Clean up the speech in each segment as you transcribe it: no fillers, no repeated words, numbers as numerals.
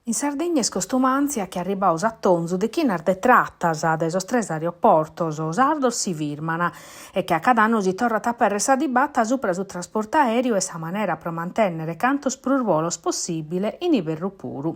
In Sardigna est costumàntzia chi arribadu s'atonzu dechinas de tratas de sos tres aeroportos sardos si firman e che a cada annu si torrat a aperrer sa dibata supra su trasportu aèreu e sa manera pro mantènnere cantos prus bolos possìbile in iberru puru.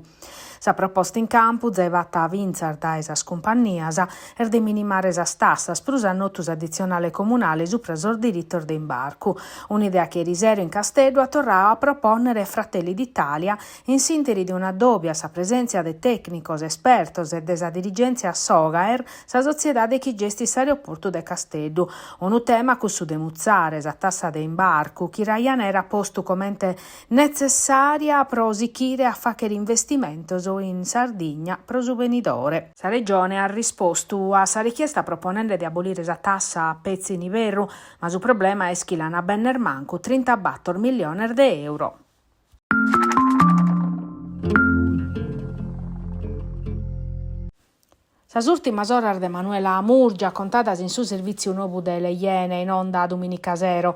Sa proposta in campu, zai fata fintzas dae sas cumpannias, est de minimare sas tassas, prus a notu s'additzionale comunale supra sos diritos de imbarcu. Un'idea chi erisero in Casteddu at torradu a propònnere Fratelli d'Italia In s'ìnteri de un'addòbiu a sa presèntzia de tècnicos, espertos e de sa dirigèntzia Sogaer, sa sotziedade chi gestit s'aeroportu de Casteddu. Unu tema, cussu de mutzare sa tassa de imbarcu, chi Ryanair at postu comente netzessària pro sichire a fàghere investimentos in Sardigna pro su benidore. Sa Regione at rispostu a sa richiesta proponende de abolire sa tassa petzi in iberru, ma su problema est chi l'an a benner mancu trintabator milliones de euro. Sas ùrtimas oras de Manuela Murgia contadas in su servìtziu nou de Le Iene in onda duminica sero.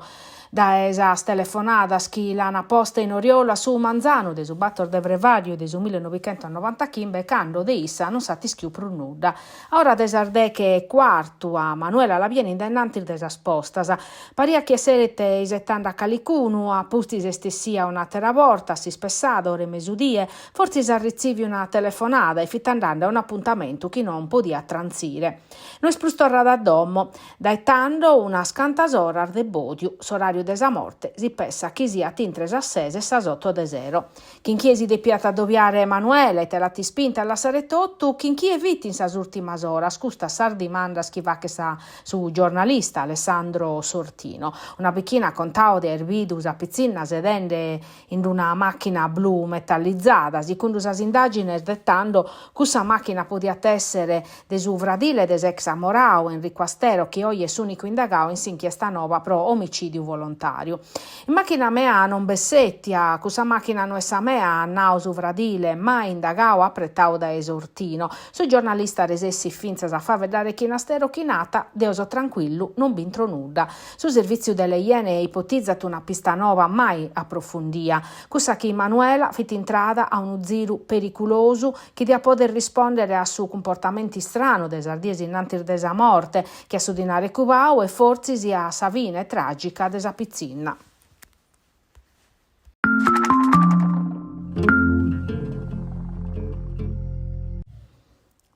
Dae sas telefonadas chi l'ant posta in oriolu a su manzanu de su bator de frevàriu de su millenovichentosnovantaghimbe cando de issa non s'at ischiu prus nudda. A ora de sas deche e cuartu a Manuela la bien in dae innantis de sas postas. Pariat chi esseret isetande a calicunu, a pustis est essia un'àtera borta, a s'ispessada, ora 'e mesudie, fortzis at retziviu una telefonada e fit andande a un'apuntamentu chi non podiat trantzire. No est prus torrada a domo. Dae tando unas cantas oras de bòdiu, s'oràriu de sa morte si pessat chi siat intre sas ses e sas oto de sero. Chin chie si depiat addobiare Manuela, ite l'at ispinta a lassare totu, chin chie fit in sas ùrtimas oras, custas sas dimandas chi faghet sa su giornalista Alessandro Sortino. Una bichina at contadu de aer bidu sa pitzinna sedende in una màchina blu metallizada. Segundu sas indàgines de tando, cussa màchina podiat èssere de su fradile de s'ex amoradu, Enrico Astero, chi oje est s'ùnicu indagadu in s'inchiesta noba pro omicìdiu volontàriu. In màchina mea non b'est sètia, cussa màchina no est sa mea, at nadu su fradile, mai indagadu, apretadu dae Sortino. Su giornalista resessit fintzas a faeddare chin Astero chi nat, Deo so trancuillu, non b'intro nudda. Su servìtziu de Le Iene ipotizat una pista noba mai aprofundia, cussa chi Manuela fit intrada a unu ziru periculosu chi diat poder rispòndere a su cumportamentu istranu de sas dies innantis de sa morte, che a su dinare cubadu e fortzis a sa fine tràgica de sa pitzinna.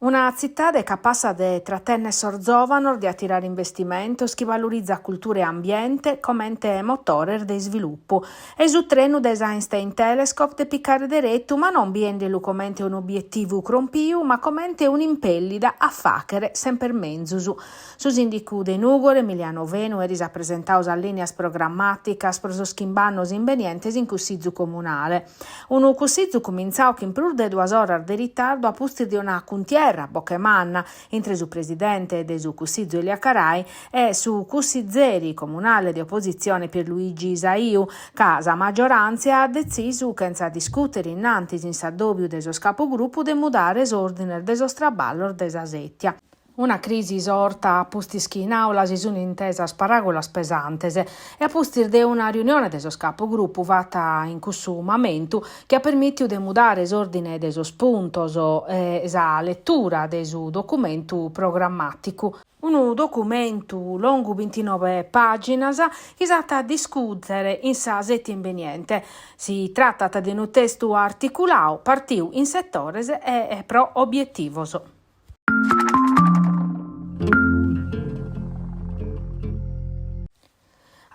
Una tzitade capassa de tratènnere sos zòvanos, de atirare investimentos, chi valorizat cultura e ambiente comente motores de isvilupu. E su trenu de s'Einstein Telescope de picare deretu, ma non biende-lu comente un'obietivu crompiu, ma comente un'impèllida a fàghere semper menzus. Su sìndicu de Nùgoro, Emiliano Fenu, eris at presentadu sas lìnias programmàticas pro sos chimb'annos imbenientes in Cussizu Comunale. Unu cussizu cumintzadu chin prus de duas oras de ritardu a pustis de una cuntierra a boche manna intre su presidente de su cussizu Elia Carai e su cussizeri comunale de opositzione Pierluigi Saiu, ca sa magioràntzia at detzisu, chentza discùtere innantis in s'addòbiu de sos capogrupu, de mudare s'òrdine de sos traballos de sa sètia. Una crisi sorta a pustis chi in àula si sunt intesas paràgulas pesantes e a pustis de una riunione de sos capogrupu fata in cussu mamentu chi at permìtiu de mudare s'òrdine de sos puntos e sa letura de su documentu programmàticu. Unu documentu longu bintinoe pàginas chi s'at a discùtere in sa sètia imbeniente. Si tratat de unu testu articuladu, partiu in setores e pro obietivos.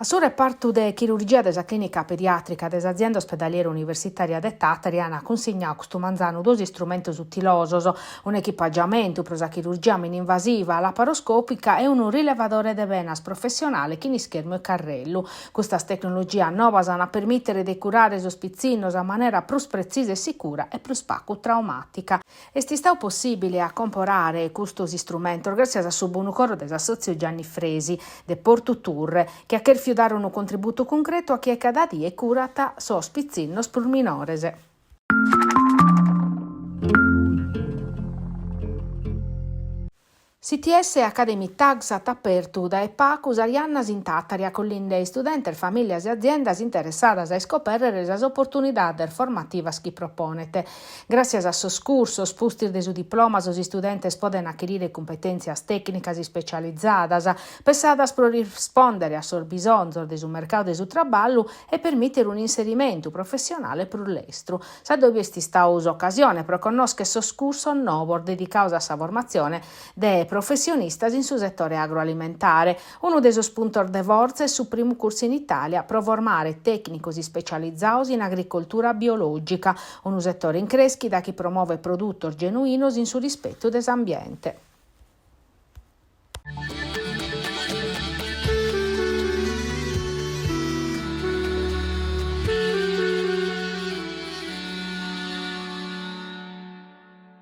A su repartu de chirurgia de sa clìnica pediàtrica de s'azienda ospedaliera universitària de Tàtari ant cunsignadu custu manzanu duos istrumentos utilosos, un'echipagiamentu pro sa chirurgia mininvasiva laparoscòpica e unu rilevadore de benas professionale chin ischermu e carrellu. Custas tecnologias novas ant a permìtere de curare sos pitzinnos a manera prus pretzisa e sicura e prus pagu traumàtica. Est istadu possìbile a comporare custos istrumentos gràtzias a su bonu coro de s'assòtziu Gianni Fresi de Portu Turre, chi at chèrfiu dare unu contributu cuncretu a chie cada die curat sos pitzinnos prus minores. S'ITS Academy Tags at apertu dae pagu sas jannas in Tàtari acollinde istudentes, famìlias e aziendas interessadas a iscopèrrere sas oportunidades formativas chi proponet. Gràtzias a sos cursos, pustis de su diploma sos istudentes podent achirire cumpetèntzias tècnicas ispecializadas, pensadas pro rispòndere a sos bisonzos de su mercadu de su traballu e permìtere un'inserimentu professionale prus lestru. S'addòbiu est istadu s'ocasione pro connòschere sos cursos novos dedicados a sa formatzione de professionistas in su setore agroalimentare. Unu de sos puntos de fortza est su primu cursu in Itàlia pro formare tècnicos ispecializados in agricoltura biològica, unu setore in crèschida chi promovet produtos genuinos in su rispetu de s'ambiente.